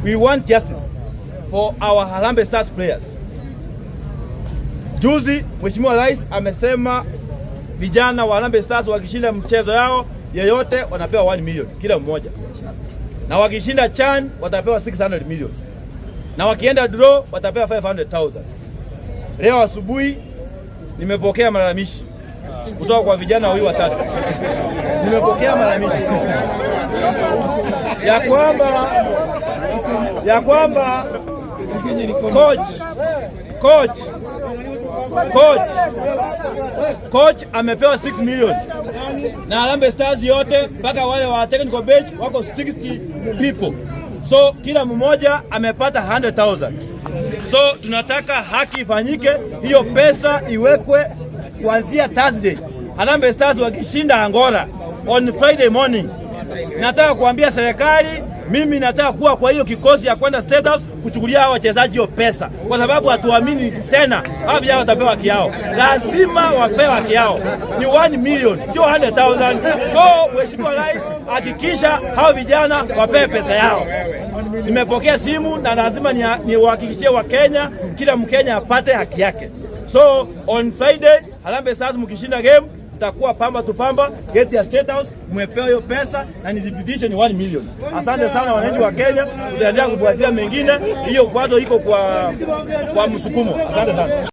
We want justice for our Harambee Stars players. Juzi Mheshimiwa Rais amesema vijana wa Harambee Stars wakishinda mchezo yao yeyote wanapewa 1 million kila mmoja, na wakishinda CHAN watapewa 600 million, na wakienda draw watapewa 500,000. Leo asubuhi nimepokea malalamishi kutoka kwa vijana wawili watatu. Nimepokea malalamishi ya kwamba coach amepewa 6 million na Harambee Stars yote mpaka wale wa technical bench wako 60 people, so kila mmoja amepata 100,000. So tunataka haki ifanyike, hiyo pesa iwekwe kuanzia Thursday. Harambee Stars wakishinda Angola on Friday morning, nataka kuambia serikali, mimi nataka kuwa kwa hiyo kikosi ya kwenda State House kuchukulia hawa wachezaji hiyo pesa, kwa sababu hatuamini tena hawa vijana watapewa haki yao. Lazima wapewe haki yao, ni 1 million sio 100,000. So Mheshimiwa Rais, hakikisha hao vijana wapewe pesa yao. Nimepokea simu na lazima niwahakikishie Wakenya, kila Mkenya apate haki yake. So on Friday Harambee Stars mkishinda game mtakuwa pamba tu pamba gate ya State House, mmepewa hiyo pesa na nithibitishe ni 1 million. Asante sana wananchi wa Kenya, tutaendelea kufuatilia mengine, hiyo bado iko kwa msukumo. Asante sana.